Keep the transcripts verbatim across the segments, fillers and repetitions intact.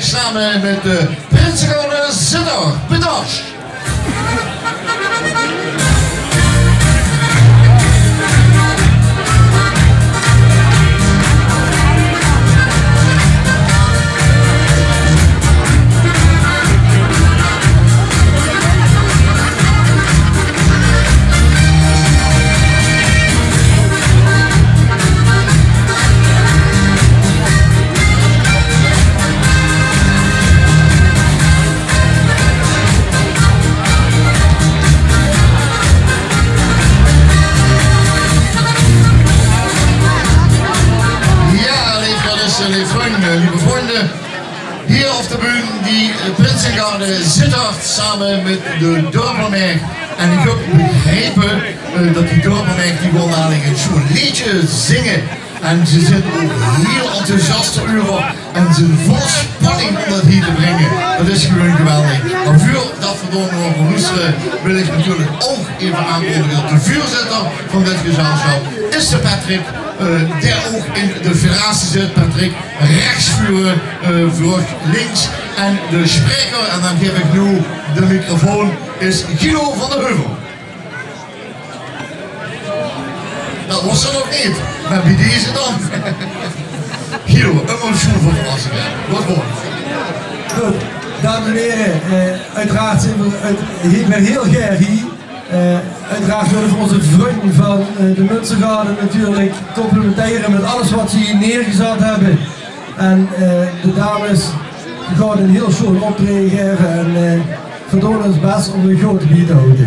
Same mit de Prinsegarde Zitterd. Bedank. Ja, leef Gardiste, leef vrunj, leef vrunj. Hie op de bühne die, eh, Prinsegarde Zitterd same mit de Dörpermeid. En ich höb begrepe, eh, dat die Dörpermeid die wol eigelik ein sjoon leedje zinge. En ze zeen ouch hieël enthousiast d'reuver en zeen vol spanning óm dat hie te bringe. Dat is gewoon geweldig. Mer veur dat v'r dao nao gaon loestere, wil ich natuurlik ouch effe aankondige dat de veurzitter van dit gezelsjap is de Patrick, eh, dae ouch in de federatie zit. Patrick, rechs veur, eh, veur links. En de spreker, en dan gaef ich noe de microfoon, is Guido van der Heuvel. Dat waas 'r nog neet, mer bie deze dan. Guido, ein sjoon verrassing, hè? Wat mooi. Good, dames en here, eh, oeteraard zeen v'r, oeteraard, hie, weer hieël gaer hie. Eh, oeteraard wille v'r ózze vrunj van, eh, de Munstergarde natuurlik complimentere mit alles wat ze hie neergezat höbbe. En, eh, de dames gaon ein hieël sjoon optraeje gaeve en, eh, v'r doon ós bès óm de good bie te haoje.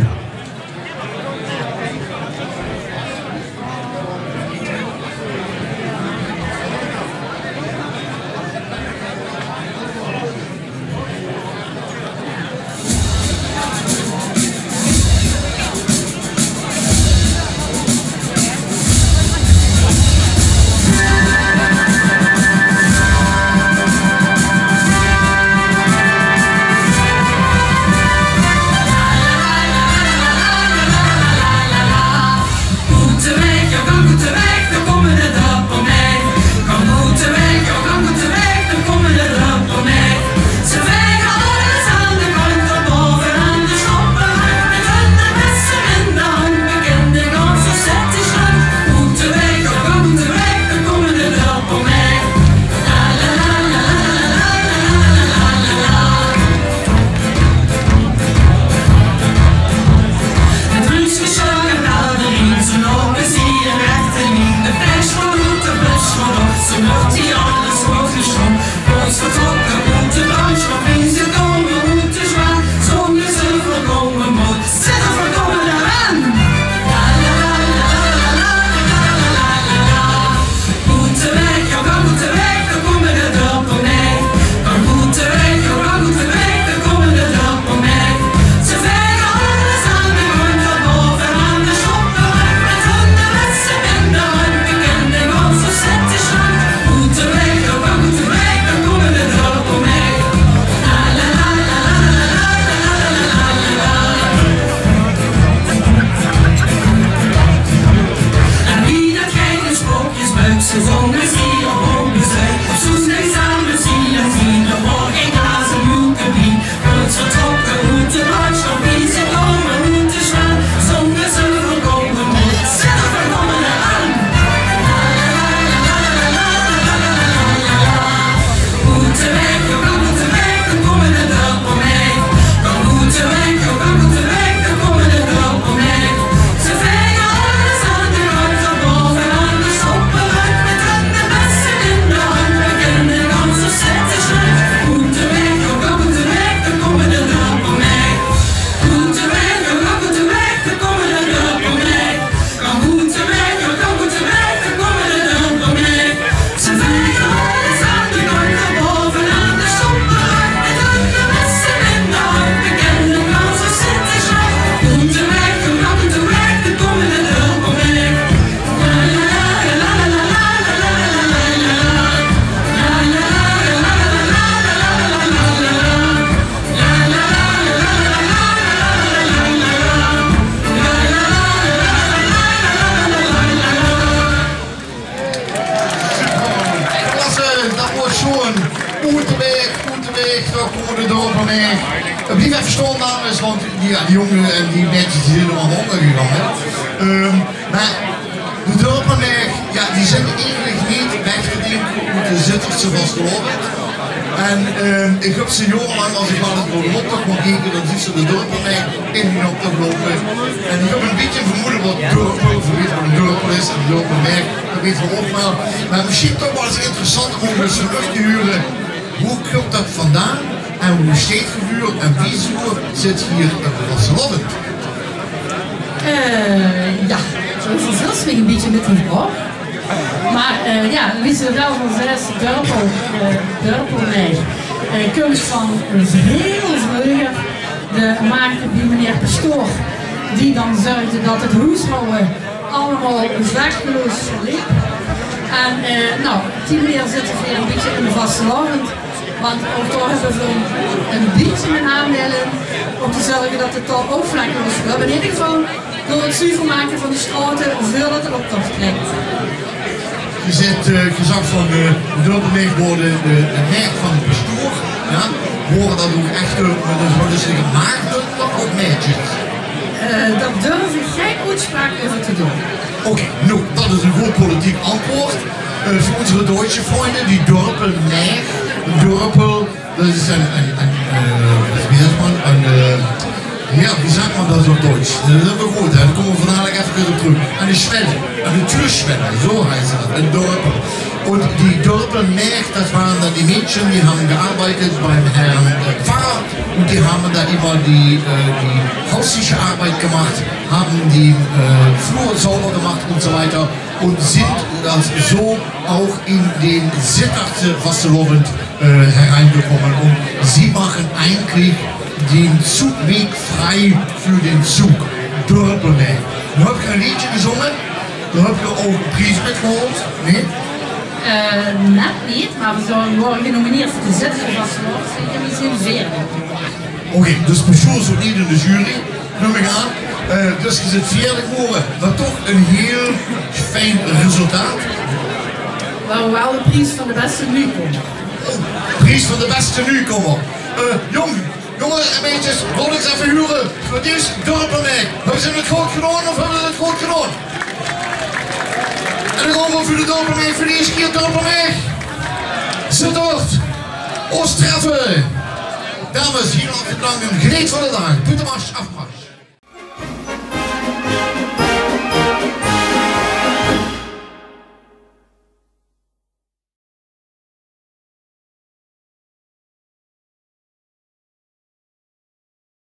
Oet de waeg, oet de waeg, dao kómme de Dörpelmaeg. Eh, blief effe staon, dames, want die, jao, die jónge en die maedjes die zeen allemaol óngergegange. Ehm, mer de Dörpelmaeg, jao, die zeen eigelik neet weg te dinke oet de Zittesje vastelaovend. En, ehm, ich höb ze jaorelang, es ich waal ins op de optoch mót kieke, dan zuus se de Dörpelmaeg in de optoch loupe. En ich höb e bietje e vermoede waat dörpel, veer weite waat e dörpel is, en de Dörpelmaeg, det weite veer ouch waal. Mer mesjien toch waal ins interessant óm ins terug te hure, wo kump det vandaan en wo steit geer veur en wieso zit geer hie op de vastelaovend? Eh, jao, zo vervöls mich e bietje mit de vraog. Mer, eh, jao, wie se zelf al zaes, dörpel, eh, dörpelmaeg. Eh, kump van hiel vreuger. De maagde bie meneer Pastoor, die dan zörgde det 't hoeshawwe allemaol vlekkeloos verleep. En, eh, noe, op die meneer zitte veer e bietje in de vastelaovend. Want ouch dao höbbe veer e bietje 'nen aandeil in, óm te zörge det 't dao ouch vlekkeloos verleep. In eder geval door 't zuver make van de straote veurdet 'n optoch trèk. Geer zeet, eh, geer zaat van, eh, de Dörpelmaeg, de, de maeg van de pastoor, jao. Wore det ouch ech, eh, det is waal ins gemaak door ouch maedjes? Eh, dao durf ich gein oetspraok euver te doon. Oké, noe, det is e good politiek antjwaord. Eh, veur ózze Duitse vrunj, die Dörpelmaeg, Dörpel, det is ein, ein, ein, eh, wie zag me, ein, eh, jao, wie zag me det op Duits? Det is ouch good, hè? Dao kómme veer dalik effe op trök. Eine Schwelle, eine Türschwelle, so heißt das, ein Dörpel. Und die Dörpelmaeg, das waren dann die Mädchen, die haben gearbeitet beim Herrn, äh, Pfarrer und die haben da immer die, äh, die häusliche Arbeit gemacht, haben die, äh, Flur sauber gemacht und so weiter und sind das so auch in den Zittesje vastelaovend, äh, hereingekommen. Und sie machen eigentlich den Zugweg frei für den Zug. Dörpelmaeg. Noe höb ich e leedje gezónge. Dao höb ich ouch 'ne pries mit gehaold, nae? Eh, net neet, mer veer zeen, waore genomineerd veur de Zittesje vastelaovend. Zeker, veer zeen veerde. Oké, dus Pastoor zit neet in de jury, num ich aan. Eh, dus geer zeet veerde gewore, mer toch e hiel fijn resultaat. Waal, waal de pries van de bèste nuujkómer. Oh, pries van de bèste nuujkómer. Eh, jóng, jónges en maedjes, laot ins effe hure veur dees Dörpelmaeg. Höbbe ze 't good gedaon of höbbe ze 't good gedaon? En dan gaon v'r veur de Dörpelmaeg, veur de ierste kier Dörpelmaeg. Zitterd, Oosttreffe. Dames, hiel hartelik bedank en geneet van de daag. Boetemarsj, afmarsj.